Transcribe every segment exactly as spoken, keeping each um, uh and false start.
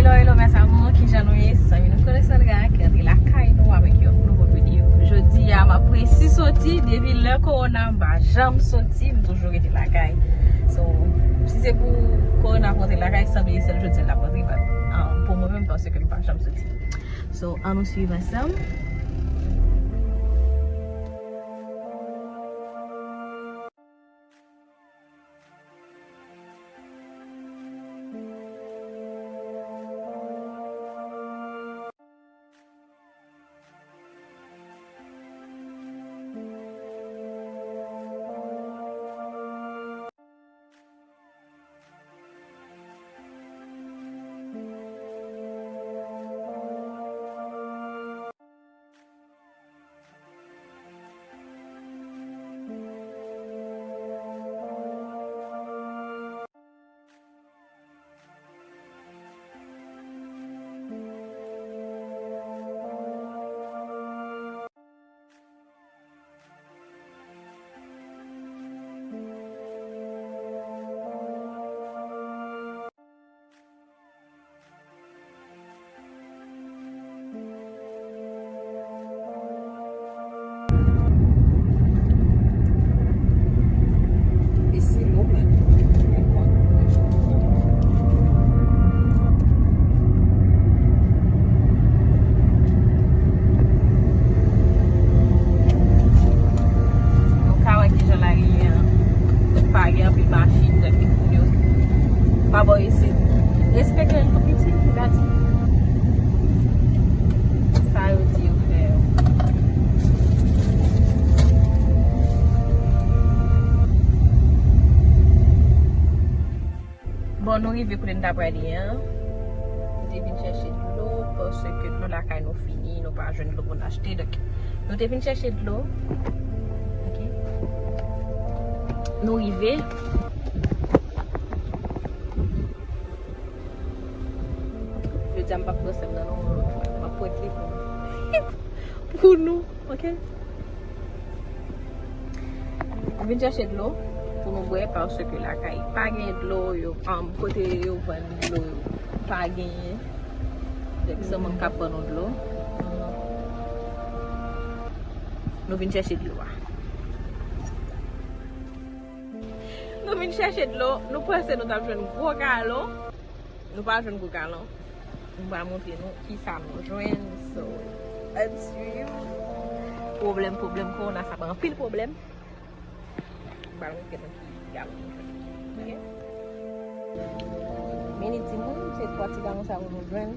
Hello, hello, mes amours, kijan nou ye? Se zanmi nou Kone Sandra ki rantre lakay nou avèk yon nouvo videyo. Jodi a, m ap resi soti, depi lè kowona, m pa janm soti, m toujou rete lakay. So, si se pou kowona pou rantre lakay, sanble sèl jodi a l ap rantre, but, um, pou mwen menm, paske m pa janm soti. So, ann nou swiv ansanm. Nou ka wè kijan lari an pa gen anpil machin, tankou moun yo pa bò isit. Respekte l tou piti, gade. Sa yo di yo fè yo. Bon, nou rive kote n ta prale an. Nou te vin chèche dlo, paske dlo lakay nou fini, nou pa jwenn dlo pou n achte. Donk, nou te vin chèche dlo. Ok. Nou rive. Jodi a, m p ap pran sèm nan, non. M ap pran telefòn. Pou nou. Ok. M vin chèche dlo pou nou bwè, paske lakay pa gen dlo, yo, um, kote yo vann dlo yo pa genyen. Donk, se moun k ap ban nou dlo. Nou vin chèche dlo a. Nou vin chèche dlo, nou panse nou t ap jwenn gwo galon. Nou pa jwenn gwo galon. M pral montre nou kisa nou jwenn. So, ann swiv. Pwoblèm, pwoblèm, kowona sa ban anpil pwoblèm. M pral montre nou ki galon nou jwenn. Ok? Men li di mwen, se twa ti galon sa yo nou jwenn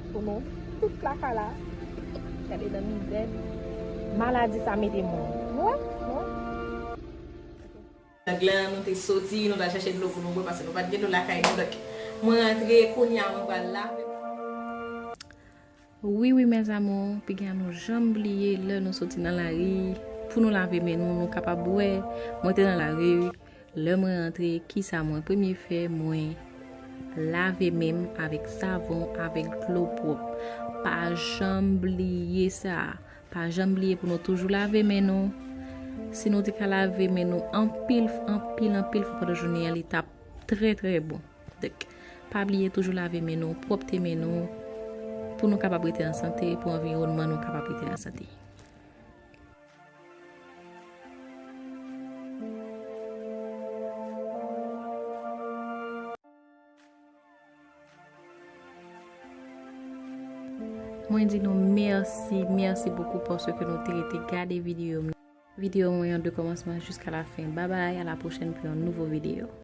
pou nou tout lakay la. Gade nan mizè maladi sa mete moun. Nou wè? Nou wè? Nèg la, nou te soti, nou t al chèche dlo pou nou bwè, paske nou pa t gen dlo lakay nou. Donk, mwen rantre, kounye a mwen pral lave. Wi, wi, mes amours, piga nou janm bliye lè nou soti nan lari, pou nou lave men nou, nou kapab bwè. Mwen te nan lari, lè mwen rantre, kisa mwen premye fè, mwen lave men m avèk savon, avèk dlo pwòp. Pa janm bliye sa. Pa janm bliye pou nou toujou lave men nou. Si nou te ka lave men nou anpil, anpil, anpil fwa pandan jounen an, li t ap trè, trè bon. Donk, pa bliye toujou lave men nou, pwòpte men nou, pou nou kapab rete an sante, pou anviwònman nou kapab rete an sante. Mwen di nou mèsi, mèsi bokou paske nou te rete gade videyo m. Videyo mwen an de kòmansman jiska la fen. Babay, a la pwochèn pou yon nouvo videyo.